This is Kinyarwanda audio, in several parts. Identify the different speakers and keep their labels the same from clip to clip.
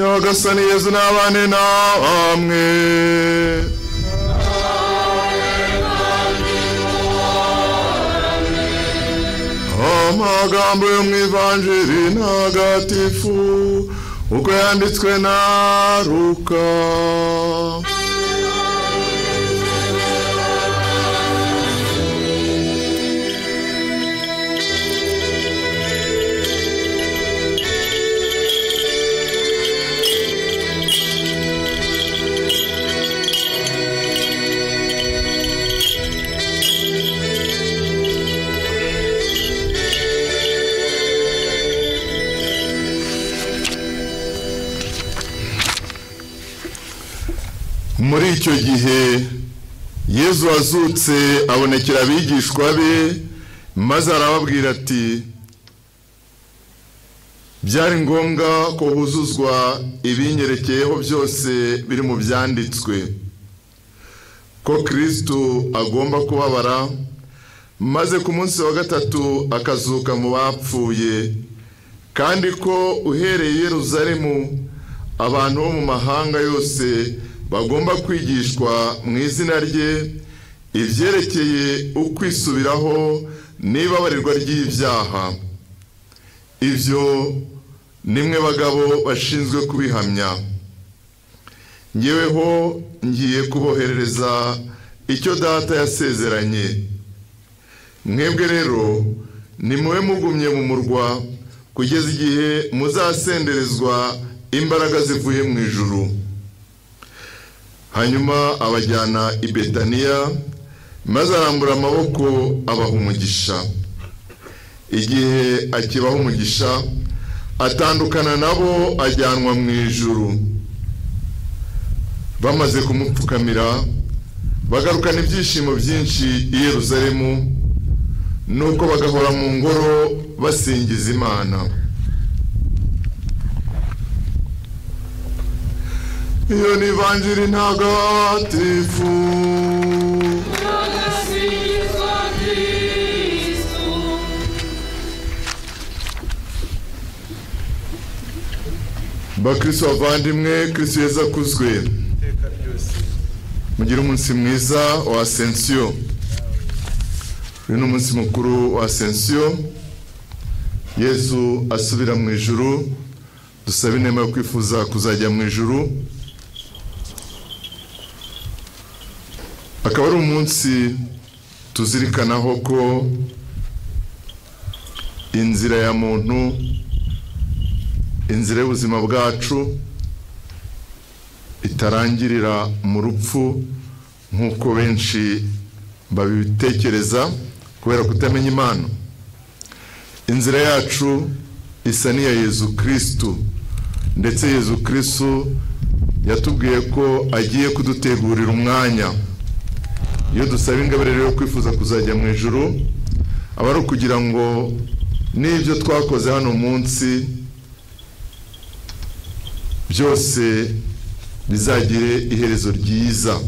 Speaker 1: Nyagasani Yezu n'abane namwe. Amagambo yo mu Ivanjiri ntagatifu uko yanditswe na Luka. Muri icyo gihe Yezu azutse abonekera abigishwa be, maze arababwira ati: byari ngombwa ko huzuzwa ibinyerekeyeho byose biri mu byanditswe, ko Kristo agomba kubabara, maze ku munsi wa gatatu akazuka mu bapfuye, kandi ko uhereye i Yerusalemu abantu bo mu mahanga yose bagomba kwigishwa mu izina rye ibyerekeye ukwisubiraho n'ibabarirwa ry'ibyaha. Ibyo nimwe bagabo bashinzwe kubihamya. Ngeweho ngiye kuboherereza icyo Data yasezeranye. Mwebwe rero nimube mugumye mu murwa kugeza igihe muzasenderezwa imbaraga zivuye mu ijuru. Hanyuma abajyana i Betaniya, maze arambura amaboko abaha umugisha. Igihe akibaha umugisha, atandukana nabo ajyanwa mu ijuru. Bamaze kumupfukamira, bagarukana ibyishimo byinshi i Yerusalemu, nuko bagahora mu ngoro basingiza Imana. Iyo ni Ivanjiri ntagatifu. Bakristo bavandimwe, Kristo Yezu akuzwe. Mugire umunsi mwiza wa Ascension. Uyu ni umunsi mukuru wa Ascension. Yezu asubira mu ijuru. Dusabe inema yo kwifuza kuzajya mu ijuru. Akaba ari umunsi tuzirikanaho ko inzira ya muntu, inzira y'ubuzima bwacu itarangirira mu rupfu nk'uko benshi babitekereza kubera kutamenya Imana. Inzira yacu isa n'iya Yezu Kristo, ndetse Yezu Kristo yatubwiye ko agiye kudutegurira umwanya. Iyo dusaba ingabire rero kwifuza kuzajya mu ijuru, aba ari ukugira ngo n'ibyo twakoze hano munsi byose bizagire iherezo ryiza.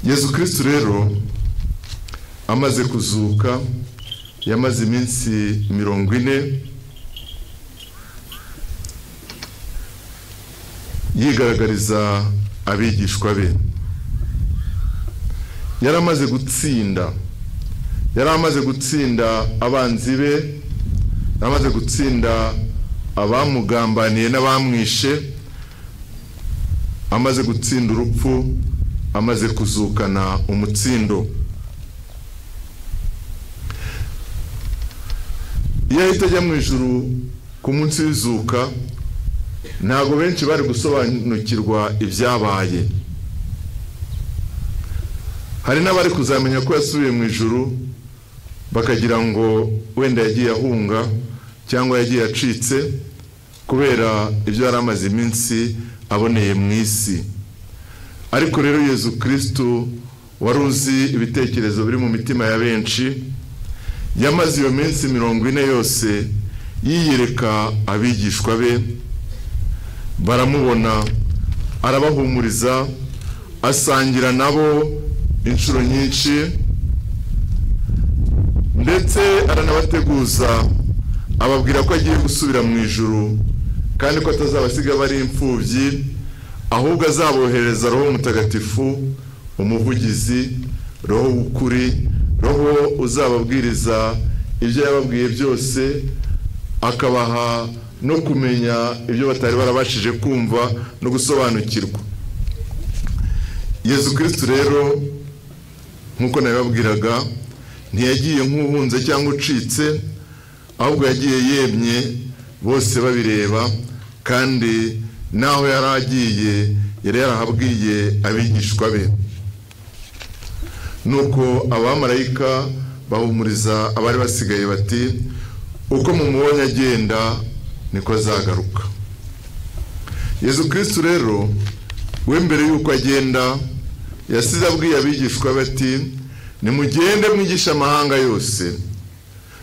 Speaker 1: Yezu Kristo rero amaze kuzuka, yamaze iminsi 40 yigaragariza abigishwa be. Yaramaze gutsinda, yaramaze gutsinda abanzi be, yaramaze gutsinda abamugambaniye n'abamwishe, amaze gutsinda urupfu, amaze kuzukana umutsindo. Iyo ahita ajya mu ijuru ku munsi w'izuka, ntabwo benshi bari gusobanukirwa ibyabaye. Hari n'abari kuzamenya ko yasubiye mu ijuru bakagira ngo wenda yagiye ahunga cyangwa yagiye acitse kubera ibyo yari amaze iminsi aboneye mu isi. Ariko rero Yezu Kristo wari uzi ibitekerezo biri mu mitima ya benshi, yamaze iyo minsi 40 yose yiyereka abigishwa be, baramubona, arabahumuriza, asangira nabo inshuro nyinshi, ndetse aranabateguza ababwira ko agiye gusubira mu ijuru kandi ko atazabasiga bari imfubyi, ahubwo azabohereza Roho Mutagatifu, umuvugizi, Roho w'ukuri, Roho uzababwiriza ibyo yababwiye byose, akabaha no kumenya ibyo batari barabashije kumva no gusobanukirwa. Yezu Kristu rero nk'uko nabibabwiraga, ntiyagiye nk'uhunze cyangwa ucitse, ahubwo yagiye yemye bose babireba, kandi naho yari agiye yari yarahabwiye abigishwa be. Nuko abamarayika bahumuriza abari basigaye bati uko mumubonye agenda niko azagaruka. Yezu Kristu rero we mbere yuko agenda yasize abwiye abigishwa bati nimugende mwigisha amahanga yose,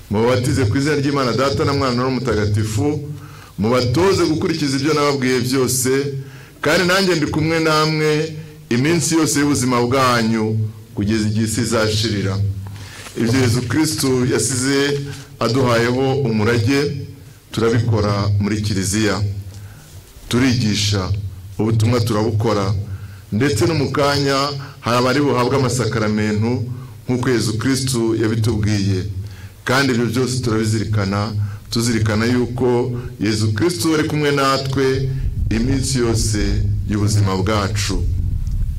Speaker 1: mubabatize ku izina ry'Imana Data na Mwana na Mutagatifu, mubatoze gukurikiza ibyo nababwiye byose, kandi nanjye ndi kumwe namwe iminsi yose y'ubuzima bwanyu kugeza igihe isi izashirira. Ibyo Yezu Kristu yasize aduhayeho umurage turabikora muri Kiliziya, turigisha ubutumwa turabukora, ndetse no mu kanya hari abari buhabwe amasakaramentu nk'uko Yezu Kristu yabitubwiye. Kandi ibyo byose turabizirikana, tuzirikana yuko Yezu Kristu ari kumwe natwe iminsi yose y'ubuzima bwacu.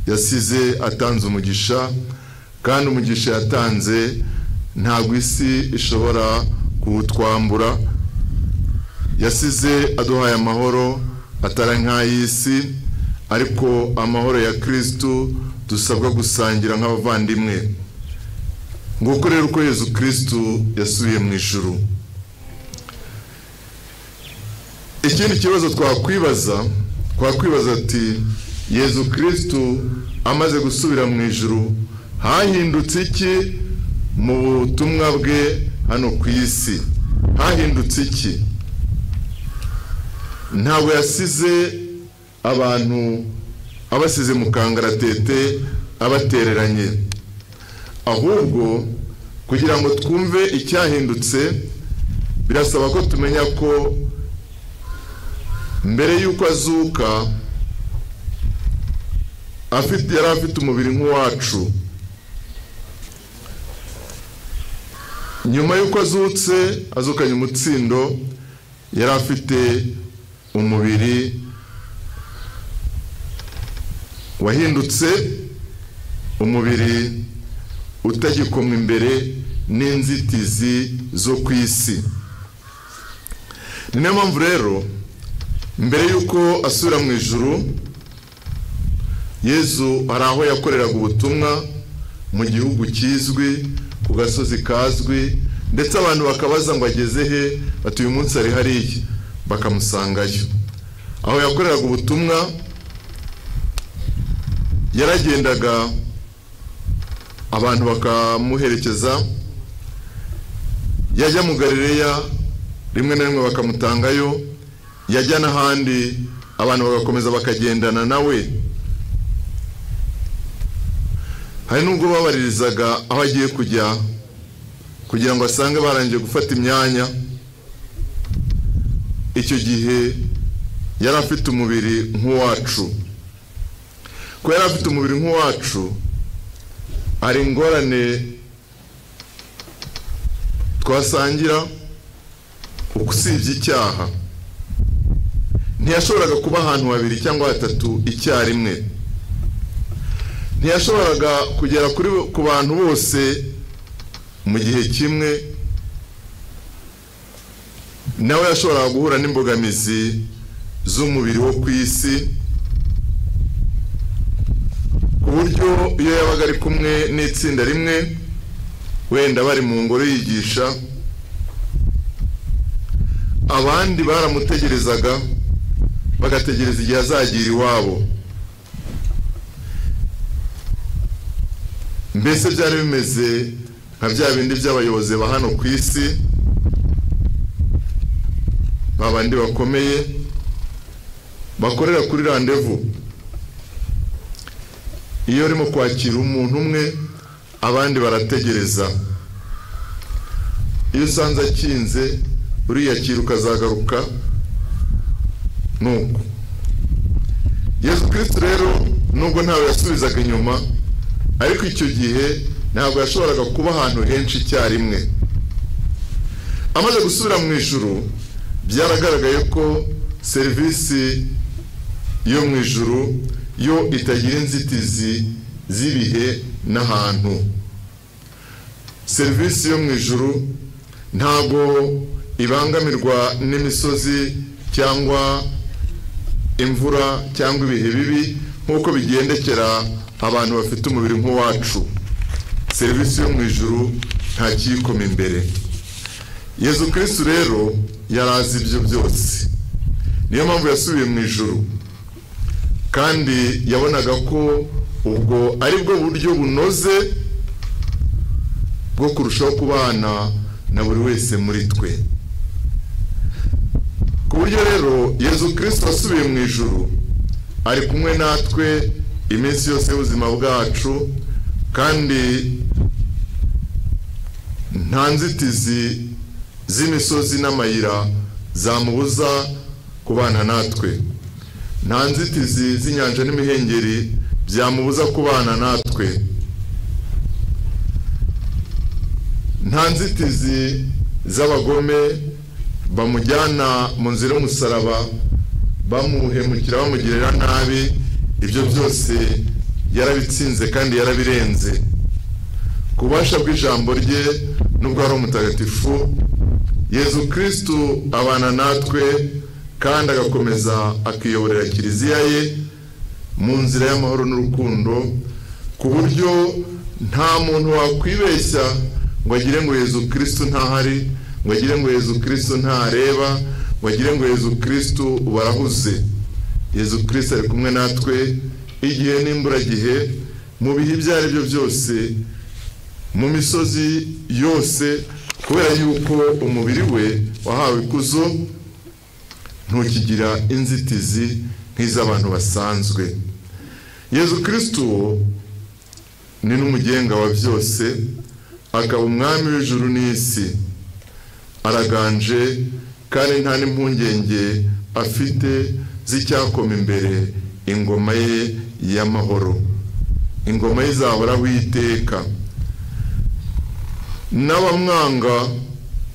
Speaker 1: Yasize atanze umugisha, kandi umugisha yatanze ntabwo isi ishobora kuwutwambura. Yasize aduhaye amahoro atari nk'ay'isi, ariko amahoro ya Kristu dusabwa gusangira nk'abavandimwe. Nguko rero uko Yezu Kristu yasubiye mu ijuru. Ikindi kibazo twakwibaza ati Yezu Kristu amaze gusubira mu ijuru hahindutse iki mu butumwa bwe hano ku isi? Hahindutse iki? Ntabwo yasize abantu abasize mu kangaratete abatereranye, ahubwo kugira ngo twumve icyahindutse birasaba ko tumenya ko mbere y'uko azuka yari afite umubiri nk'uwacu. Nyuma y'uko azutse azukanye umutsindo, yari afite umubiri wahindutse, umubiri utagikomwa imbere n'inzitizi zo ku isi. Ni nayo mpamvu rero mbere y'uko asubira mu ijuru, Yezu hari aho yakoreraga ubutumwa mu gihugu kizwi, ku gasozi kazwi, ndetse abantu bakabaza ngo ageze he, bati uyu munsi ari hariya, bakamusangayo. Aho yakoreraga ubutumwa yaragendaga abantu bakamuherekeza, yajya mu Galileya rimwe na rimwe bakamutangayo, yajya n'ahandi abantu bagakomeza bakagendana nawe. Hari nubwo babaririzaga aho agiye kujya kugira ngo asange barangije gufata imyanya. Icyo gihe yari afite umubiri nk'uwacu. Ko yari afite umubiri nk'uwacu, hari ingorane twasangira usibye icyaha. Ntiyashoboraga kuba ahantu habiri cyangwa hatatu icyarimwe. Ntiyashoboraga kugera ku bantu bose mu gihe kimwe. Nawe yashoboraga guhura n'imbogamizi z'umubiri wo ku isi, ku buryo iyo yabaga ari kumwe n'itsinda rimwe, wenda bari mu ngoro yigisha, abandi baramutegerezaga bagategereza igihe azagira iwabo. Mbese byari bimeze nka bya bindi by'abayobozi ba hano ku isi, babandi bakomeye bakorera kuri randevu. Iyo urimo kwakira umuntu umwe, abandi barategereza. Iyo usanze akinze, uriyakira ukazagaruka. Nuko Yezu Kristu rero nubwo ntawe yasubizaga inyuma, ariko icyo gihe ntabwo yashoboraga kuba ahantu henshi icyarimwe. Amaze gusubira mu ijuru, byaragaragaye ko serivisi yo mu ijuru yo itagira inzitizi z'ibihe n'ahantu. Serivisi yo mu ijuru ntabwo ibangamirwa n'imisozi cyangwa imvura cyangwa ibihe bibi nk'uko bigendekera abantu bafite umubiri nk'uwacu. Serivisi yo mu ijuru nta kiyikoma imbere. Yezu Kristu rero yarazi ibyo byose, niyo mpamvu yasubiye mu ijuru, kandi yabonaga ko ubwo ari bwo buryo bunoze bwo kurushaho kubana na buri wese muri twe. Ku buryo rero Yezu Kristu asubiye mu ijuru ari kumwe natwe iminsi yose y'ubuzima bwacu, kandi nta nzitizi z'imisozi n'amayira zamubuza kubana natwe, nta nzitizi z'inyanja n'imihengeri byamubuza kubana natwe, nta nzitizi z'abagome bamujyana mu nzira y'umusaraba bamuhemukira bamugirira nabi. Ibyo byose yarabitsinze kandi yarabirenze. Ku bubasha bw'ijambo rye n'ubwo ari umutagatifu, Yezu Kristu abana natwe kandi agakomeza akiyoborera kiliziya ye mu nzira y'amahoro n'urukundo, ku buryo nta muntu wakwibeshya ngo agire ngo Yezu Kristu ntahari, ngo agire ngo Yezu Kristu ntareba, ngo agire ngo Yezu Kristu barahuze. Yezu Kristu ari kumwe natwe igihe n'imburagihe, mu bihe ibyo ari byo byose, mu misozi yose, kubera yuko umubiri we wahawe ikuzo ntukigira inzitizi nk'iz'abantu basanzwe. Yezu Kristu ni n'umugenga wa byose, akaba umwami w'ijuru n'isi. Araganje kandi nta n'impungenge afite z'icyakoma imbere ingoma ye y'amahoro. Ingoma ye izahoraho iteka. N'abamwanga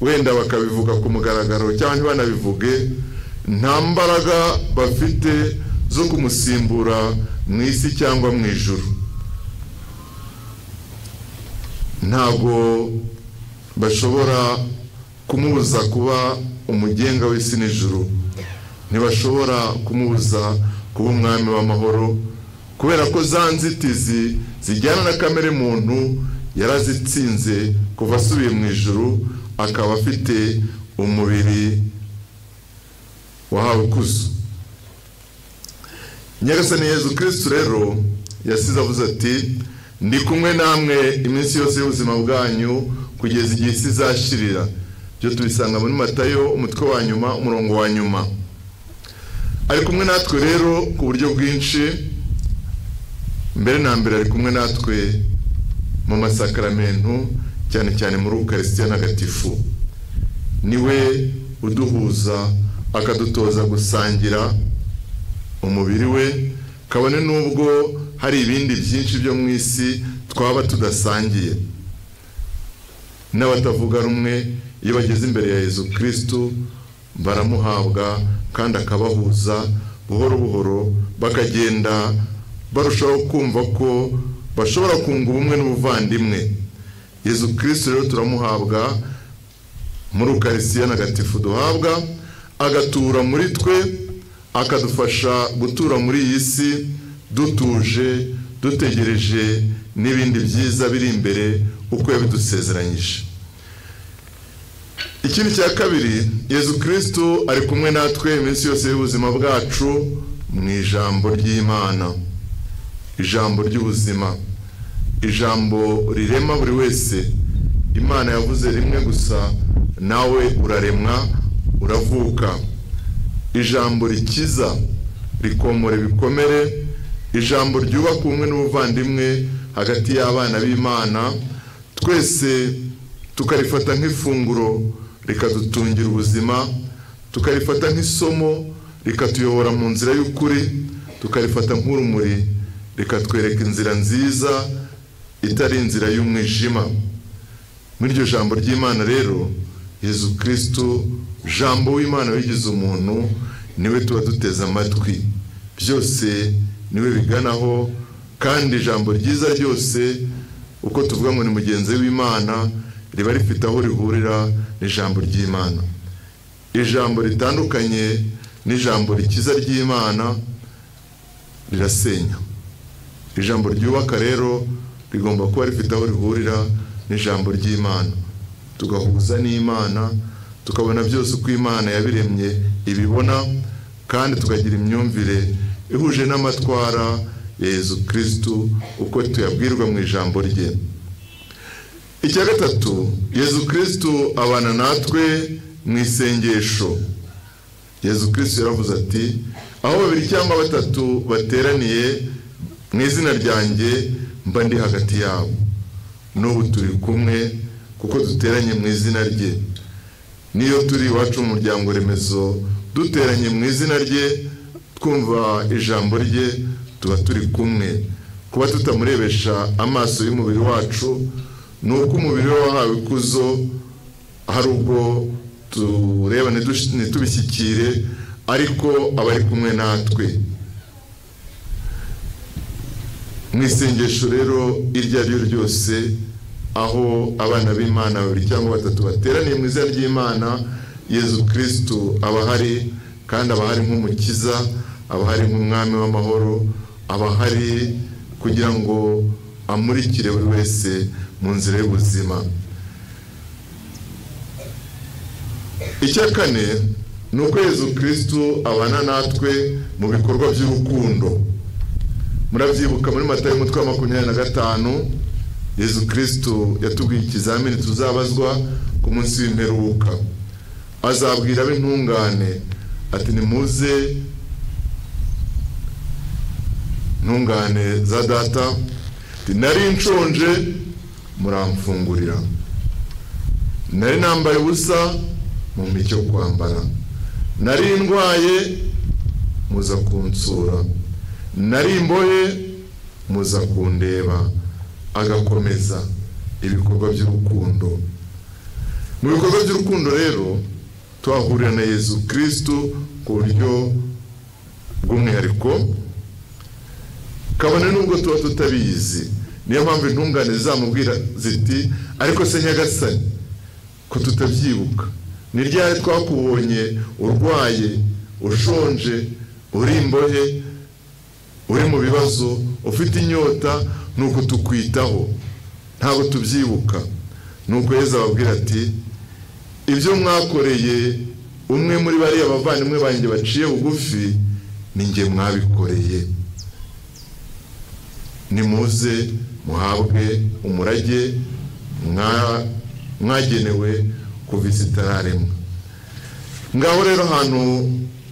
Speaker 1: wenda bakabivuga ku mugaragaro cyangwa ntibanabivuge, nta mbaraga bafite zo kumusimbura mu isi cyangwa mu ijuru. Ntabwo bashobora kumubuza kuba umugenga w'isi n'ijuru, ntibashobora kumubuza kuba umwami w'amahoro, kubera ko za nzitizi zijyana na kamere muntu yarazitsinze kuva asubiye mu ijuru, akaba afite umubiri wahawe ikuzo. Nyagasani Yezu Kristu rero yasize avuze ati: ndi kumwe namwe iminsi yose y'ubuzima bwanyu kugeza igihe isi izashirira. Byo tubisanga muri Matayo umutwe wa nyuma umurongo wa nyuma. Ari kumwe natwe rero ku buryo bwinshi. Mbere na mbere ari kumwe natwe mu masakramentu, cyane cyane muri Ukarisitiya ntagatifu. Niwe uduhuza akadutoza gusangira umubiri we, kabone n'ubwo hari ibindi byinshi byo mu isi twaba tudasangiye. N'abatavuga rumwe iyo bageze imbere ya Yezu Kristu baramuhabwa kandi akabahuza buhoro buhoro, bakagenda barushaho kumva ko bashobora kunga ubumwe n'ubuvandimwe. Yezu Kristu rero turamuhabwa muri Ukarisitiya ntagatifu duhabwa, agatura muri twe, akadufasha gutura muri iyi si dutuje, dutegereje n'ibindi byiza biri imbere uko yabidusezeranyije. Ikindi cya kabiri, Yezu Kristu ari kumwe natwe iminsi yose y'ubuzima bwacu mu ijambo ry'Imana, ijambo ry'ubuzima, ijambo rirema buri wese. Imana yavuze rimwe gusa, nawe uraremwa, uravuka. Ijambo rikiza, rikomora ibikomere, ijambo ryubaka ubumwe n'ubuvandimwe hagati y'abana b'Imana, twese tukarifata nk'ifunguro rikadutungira ubuzima, tukarifata nk'isomo rikatuyobora mu nzira y'ukuri, tukarifata nk'urumuri, rikatwereka inzira nziza itari inzira y'umwijima. Muri iryo jambo ry'Imana rero, Yezu Kristu, jambo w'Imana wigize umuntu, niwe tuba duteze amatwi, byose niwe biganaho. Kandi ijambo ryiza ryose, uko tuvuga ngo ni mugenzi w'Imana, riba rifite aho rihurira n'ijambo ry'Imana. Ijambo ritandukanye n'ijambo rikiza ry'Imana rirasenya. Ijambo ryubaka rero rigomba kuba rifite aho rihurira n'ijambo ry'Imana, tugahuza n'Imana, tukabona byose uko Imana yabiremye ibibona, kandi tukagira imyumvire ihuje n'amatwara ya Yezu Kristu uko tuyabwirwa mu ijambo rye. Icya gatatu, Yezu Kristu abana natwe mu isengesho. Yezu Kristu yaravuze ati: aho babiri cyangwa batatu bateraniye mu izina ryanjye, mba ndi hagati yabo. N'ubu turi kumwe kuko duteranye mu izina rye. Niyo turi iwacu mu muryango remezo duteranye mu izina rye, twumva ijambo rye, tuba turi kumwe. Kuba tutamurebesha amaso y'umubiri wacu ni uko umubiri we wahawe ikuzo, hari ubwo tureba ntitubishyikire, ariko aba ari kumwe natwe. Mu isengesho rero iryo ari ryo ryose, aho abana b'Imana babiri cyangwa batatu bateraniye mu izina ry'Imana, Yezu Kristu aba ahari, kandi aba ahari nk'umukiza, aba ahari nk'umwami w'amahoro, aba ahari kugira ngo amurikire buri wese mu nzira y'ubuzima. Icya kane ni uko Yezu Kristu abana natwe mu bikorwa by'urukundo. Murabyibuka muri Matayo umutwe wa 25, Yezu Kristu yatubwiye ikizamini tuzabazwa ku munsi w'imperuka. Azabwira ab'intungane ati: nimuze ntungane za data, nari nshonje muramfungurira, nari nambaye ubusa mumpa icyo kwambara, nari ndwaye muza kunsura, nari imbohe muza kundeba. Agakomeza ibikorwa by'urukundo. Mu bikorwa by'urukundo rero twahurira na Yezu Kristu ku buryo bw'umwihariko, kabone nubwo tuba tutabizi. Niyo mpamvu intungane zizamubwira ziti: ariko se Nyagasani, ko tutabyibuka, ni ryari twakubonye urwaye, ushonje, uri imbohe, uri mu bibazo, ufite inyota, nuko tukwitaho? Ntabwo tubyibuka. Nuko Yezu ababwira ati: ibyo mwakoreye umwe muri bariya bavandimwe banjye baciye bugufi, ni njye mwabikoreye. Nimuze muhabwe umurage mwagenewe kuva isi itararemwa. Ngaho rero ahantu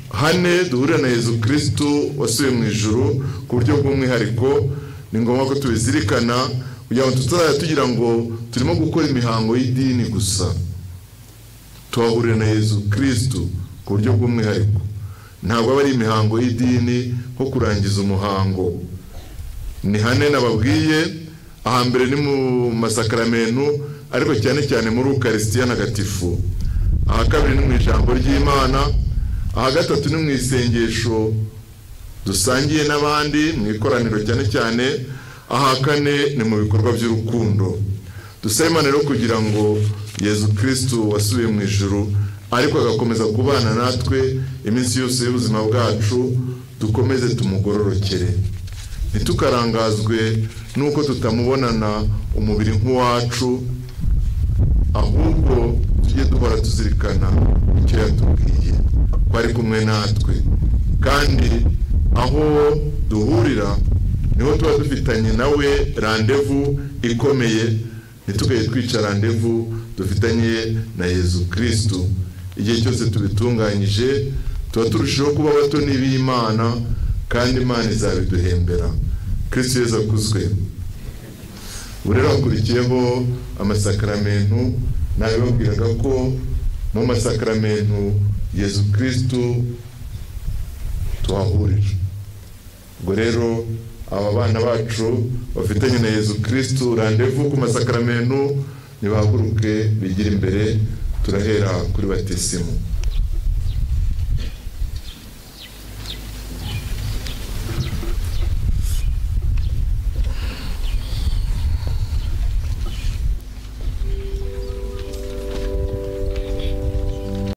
Speaker 1: hane duhurira na Yezu Kristu wasubiye mu ijuru ku buryo bw'umwihariko, ni ngombwa ko tubizirikana kugira ngo tutazajya tugira ngo turimo gukora imihango y'idini gusa. Tuhahurira na Yezu Kristu ku buryo bw'umwihariko. Ntabwo aba ari imihango y'idini nko kurangiza umuhango. Ni hane nababwiye, ahambere ni mu masakaramentu, ariko cyane cyane muri Ukarisitiya ntagatifu. Aha kabiri ni mu ijambo ry'Imana, aha gatatu ni mu isengesho dusangiye n'abandi mu ikoraniro cyane cyane, aha kane ni mu bikorwa by'urukundo. Dusabe Imana rero kugira ngo Yezu Kristu wasubiye mu ijuru ariko agakomeza kubana natwe iminsi yose y'ubuzima bwacu, dukomeze tumugororokere, ntitukarangazwe nuko tutamubonana umubiri nk'uwacu, ahubwo tujye duhora tuzirikana icyo yatubwiye ko ari kumwe natwe, kandi aho duhurira niho tuba dufitanye nawe randevu ikomeye. Ntitugaye twica randevu dufitanye na Yezu Kristu. Igihe cyose tubitunganyije tuba turushaho kuba abatoni b'Imana, kandi Imana izabiduhembera. Kristu Yezu akuzwe. Ubu rero hakurikiyeho amasakaramentu. Nabibabwiraga ko mu masakaramentu Yezu Kristu tuhahurira. Ubwo rero aba bana bacu bafitanye na Yezu Kristu randevu ku masakaramentu, nibahaguruke bigire imbere. Turahera kuri batisimu.